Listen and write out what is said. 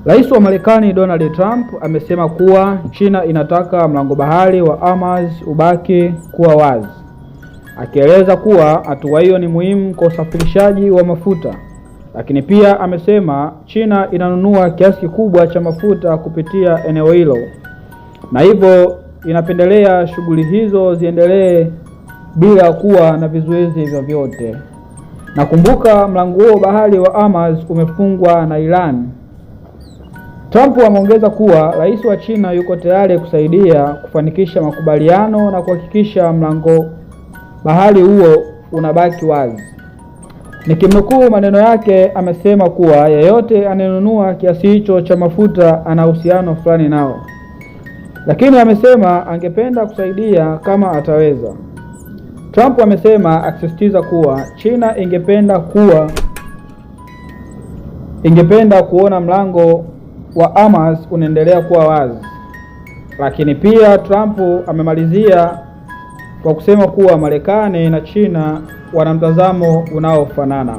Rais wa Marekani Donald Trump amesema kuwa China inataka mlango bahari wa Hormuz ubaki kuwa wazi, akieleza kuwa hatua hiyo ni muhimu kwa usafirishaji wa mafuta. Lakini pia amesema China inanunua kiasi kikubwa cha mafuta kupitia eneo hilo na hivyo inapendelea shughuli hizo ziendelee bila kuwa na vizuizi vyovyote. Nakumbuka mlango huo bahari wa Hormuz umefungwa na Iran. Trump ameongeza kuwa rais wa China yuko tayari kusaidia kufanikisha makubaliano na kuhakikisha mlango bahari huo unabaki wazi. Nikimnukuu maneno yake, amesema kuwa yeyote anayenunua kiasi hicho cha mafuta ana uhusiano fulani nao, lakini amesema angependa kusaidia kama ataweza. Trump amesema akisisitiza kuwa China ingependa kuona mlango wa Hormuz unaendelea kuwa wazi. Lakini pia Trump amemalizia kwa kusema kuwa Marekani na China wana mtazamo unaofanana.